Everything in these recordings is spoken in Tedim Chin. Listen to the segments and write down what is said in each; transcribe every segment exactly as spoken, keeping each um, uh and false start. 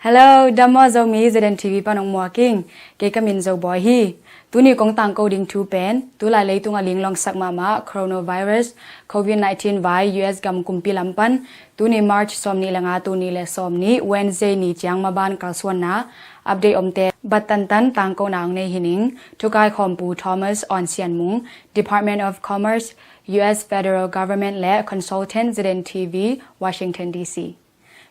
Hello, dam maw Zomi, Z N T V pan hong muak ing. Kei ka min Zo Bawi hi. Tuni kong tangko ding thu pen tulai leitung a linglawngsak mahmah coronavirus, covid nineteen vai U S gam kumpi lam pan tuni March sawmnih le nga, tul nih le sawmnih Wednesday ni ciang maban kalsuanna update omte bat tantan tangkona hong nei hi ning. Thukai khawmpu Thomas Awn Sian Mung, Department of Commerce, U S Federal Government le consultant, Z N T V, Washington D C.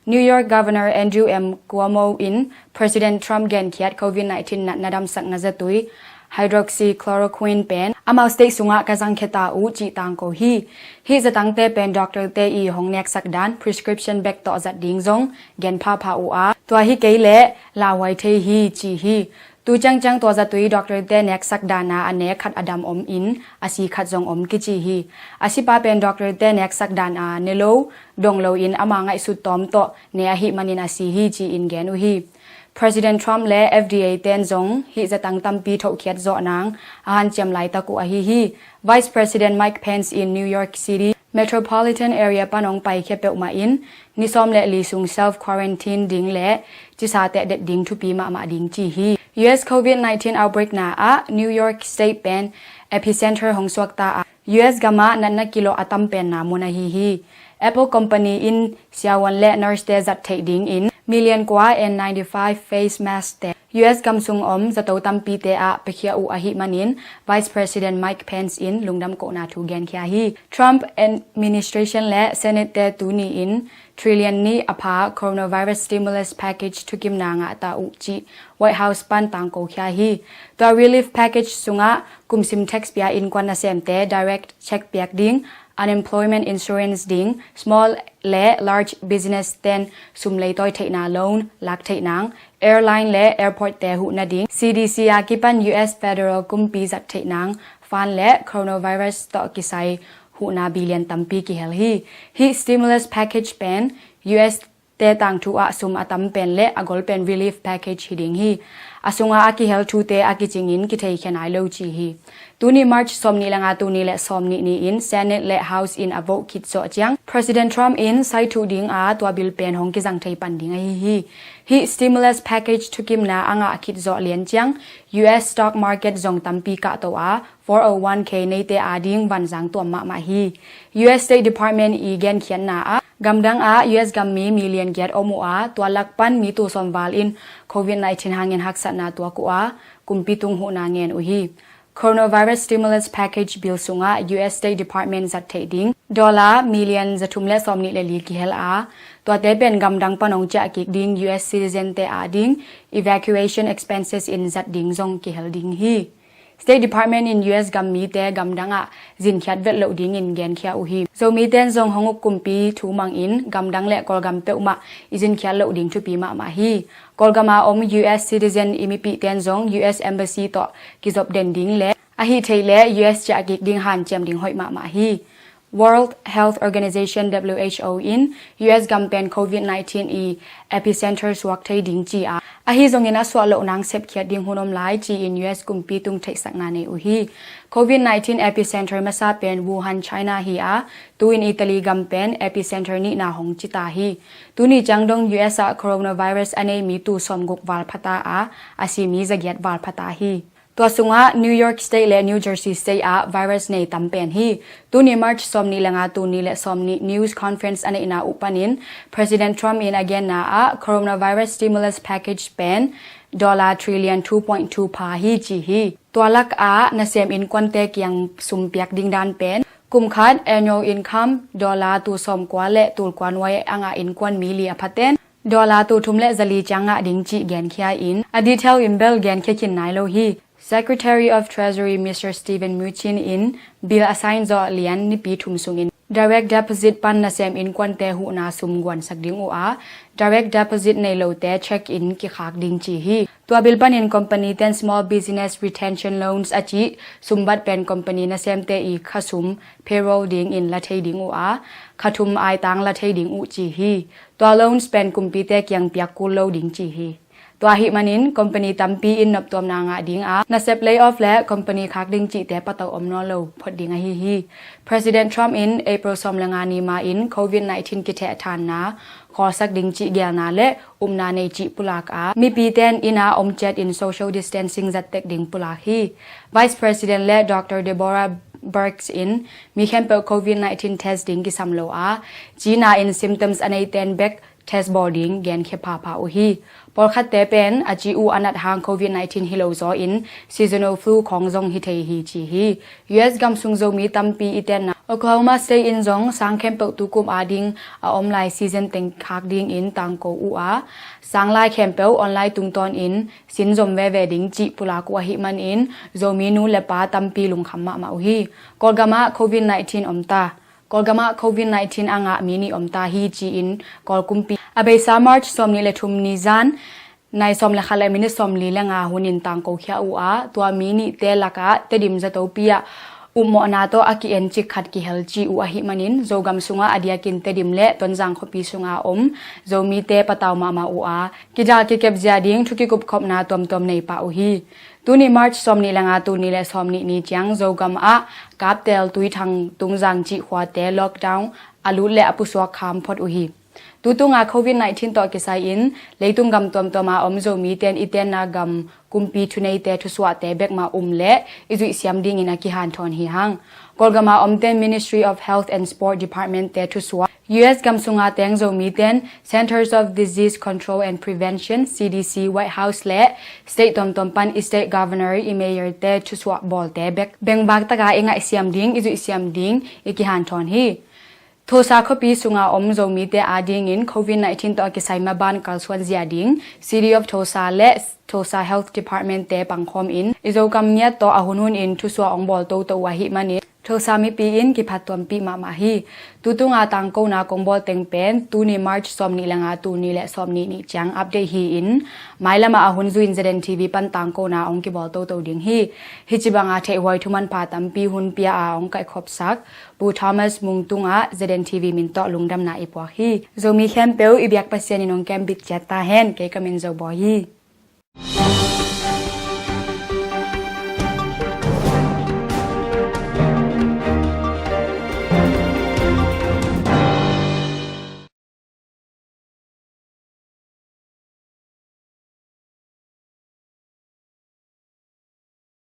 New York Governor Andrew M Cuomo in President Trump genkhiat covid nineteen natna damsakna zatui hydroxychloroquine pen amau state sungah ka zangkhia ta uh cih tangko hi. Hih zatangte pen doctor te i hong neksak dan prescription bek tawh zat ding zong gen phapha uh a, tua hi kei leh lauhuai thei hi ci hi. Tu ciangciang tua zatui doctor te neksak dana a ne khat a dam om in a si khat zong om kici hi. A sipa pen doctor te neksak dana ne lo dong lo in ama ngaihsut tawm tawh ne ahih manin a si hi ci-in gen uh hi. President Trump le F D A ten zong hih zatang tampi thohkhiat zawh nang a hanciam laitak uh ahi hi. Vice President Mike Pence in New York City metropolitan area pan hong paikhia peuhmah in ni sawm le li sung self quarantine ding le cisa tehdet ding thupi mahmah ding ci hi. U S covid nineteen outbreak na ah New York State pen epicenter hong suakta a, U S gamah natna kilawh a tampenna mun ahi hi. Apple company in siavuan le nurse te zat theih dingin million kua N ninety-five face mask te U S gam sung om zato tampite ah piakhia uh ahih manin Vice President Mike Pence in lungdam kohna thu genkhia hi. Trump administration le Senate te tuni in trillion nih a pha coronavirus stimulus package thukimna ngahta uh cih White House pan tangkokhia hi. Tua relief package sungah kumsim tax pia innkuan nasemte direct check piak ding, unemployment insurance ding, small le large business ten sum leitawi theihna loan lak theih nang, airline le airport te huhna ding, C D C a kipan U S federal kumpi zat theih nang fund le coronavirus tawh kisai huhna billion tampi kihel hi. Hih stimulus package pen U S te tangthu ah sum a tam pen le a gol pen relief package hi ding hi. A sunga a kihel thute a kicingin kitheikhia nai lo ci hi. Tuni March sawmnih le nga, tul nih le sawmnih ni-in Senate le House in a vote khit zawh ciang President Trump in sai thuh ding a tua bill pen hong kizang thei pan ding ahi hi. Hih stimulus package thukimna a ngah khit zawh lian ciang U S stock market zong tampi kahto a, four oh one K neite ading vanzang tuam mahmah hi. U S State Department i genkhiatna ah gamdang ah U S gammi million giat om uh a, tua lak pan mi tul sawm val in covid nineteen hangin haksatna tuak uh a, kumpi tung huhna ngen uh hi. Coronavirus stimulus package bill sungah U S State Department zat theih ding dollar million zathum le sawmnih le li kihel a, tuate pen gamdang pan hong ciah kik ding U S citizen te ading evacuation expenses in zat ding zong kihel ding hi. State Department in U S gam mite gamdang ah zinkhiat vet loh dingin genkhia uh hi. Zomi ten zong hong uk kumpi thu mangin gamdang le Kawlgam peuhmah i zinkhiat loh ding thupi mahmah hi. Kawlgam a om U S citizen i mipih ten zong U S Embassy tawh kizop den ding le ahi theih le U S ciah kik ding hanciam ding hoih mahmah hi. World Health Organization, W H O in U S gam pen covid nineteen i epicenter suak thei ding ci a, ahi zongin a suah loh nang sepkhiat ding hun om lai ci-in U S kumpi tung theihsakna nei uh hi. Covid nineteen epicenter masa pen Wuhan, China hi a, tu-in Italy gam pen epicenter nihna hong cita hi. Tuni ciang dong U S ah coronavirus a nei mi tul sawmguk val phata a, a si mi zagiat val phata hi. Tua sungah New York State le New Jersey State ah virus nei tam pen hi. Tuni March sawmnih le nga, tul nih le sawmnih news conference a neihna uh panin President Trump in a genna ah coronavirus stimulus package pen dollar trillion two point two pha hi ci hi. Tua lak ah nasem innkuante kiang sum piak ding dan pen kum khat annual income dollar tul sawmkua le tul kua nuai a ngah innkuan mi li a phaten dollar tul thum le zali ciang ngah ding cih genkhia in a detail in bel genkhia khin nai lo hi. Secretary of Treasury Mister Steven Mnuchin in bill a sign zawh lian nipi thum sungin direct deposit pan nasem innkuante huhna sum guansak ding uh a, direct deposit nei lote check in kikhak ding ci hi. Tua bill panin company ten small business retention loans a cih sumbat pen company nasemte i khasum payroll dingin la thei ding uh a, khathum aitang la thei ding uh ci hi. Tua loans pen kumpite kiang piak kul lo ding ci hi. Tua ahih manin company tampi in noptuamna ngah ding a, nasep layoff le company khak ding cihte patau om nawn lo phot ding ahi hi. President Trump in April sawm le nga ni ma in covid nineteen kitheh thanna khawlsak ding cih gelna le upna nei cih pulak a, mipite in inn a om ciat in social distancing zat tek ding pulak hi. Vice President le Doctor Deborah Birx in mi khempeuh covid nineteen test ding kisam lo a, cina in symptoms a neite in bek test bawl ding genkhia phapha uh hi. Pawlkhatte pen a ci uh a nat hang covid nineteen hi lo zaw in seasonal flu khawng zong hi thei hi ci hi. U S gam sung Zomi tampi i tenna Oklahoma State in zong sang khempeuh tukum a ding a om lai season teng khak ding in tangko uh a, sang lai khempeuh online tungtawn in sin zom veve ding cih pulak uh ahih manin Zomi nu le pa tampi lungkham mahmah uh hi. Kawlgam ah covid nineteen om ta. Kawlgam ah covid nineteen a ngah mi nih om ta hi ci-in Kawl kumpi a beisa March sawm nih le thum ni zan nai sawm le khat le minit sawm li le nga hun in tangko khia uh a, tua mi nihte lakah Tedim zatopi ah upmawhna tawh a ki-en cik khat kihel ci uh ahih manin Zogam sungah a diakin Tedim le Tonzang khuapi sunga om Zomite patau mahmah uh a, kidal kikep zia ding thu kikupkhopna tuamtuam nei pah uh hi. Tuni March sawm nih le nga, tuni le sawm nih ni ciang Zogam ah Kaptel, Tuithang, Tungzang cih khuate lockdown a lut le a pusuak kham phot uh hi. Tutunga covid nineteen tawh kisai in leitung gam tuamtuama om Zomite in i tenna gam kumpi thuneite thusuahte bekmah um le i zuihsiam dingin a kihanthawn hi hang. Kawlgama omten Ministry of Health and Sport Department te thusuah, U S gam sunga teng Zomiten Centers of Disease Control and Prevention, C D C, White House le state tuamtuam pan i state governor, i mayor te thusuah bawlte bek bengvak taka i ngaihsiam ding, i zuihsiam ding i kihanthawn hi. Tulsa khuapi sunga om Zomite adingin covid nineteen tawh a kisai maban kalsuan zia ding City of Tulsa le Tulsa Health Department te pangkhawm in i Zogam ngiat tawh a hunhun in thusuah hong bawl toto uh ahih manin Tulsa mipi in kiphattuampih mahmah hi. Tutunga tangkona kong bawl teng pen tuni March sawm nih le nga, tuni le sawm nih ni ciang update hi-in mailamah a hun zui in Z N T V pan tangkona hong kibawl toto ding hi. Hici banga theihhuai thumanpha tampi hun pia a hong kaihkhopsak Pu Thomas Mung tungah Z N T V min tawh lungdamna i puak hi. Zomi khempeuh i biak Pasian in hong kembit ciat ta hen. Kei ka min Zo Bawi hi.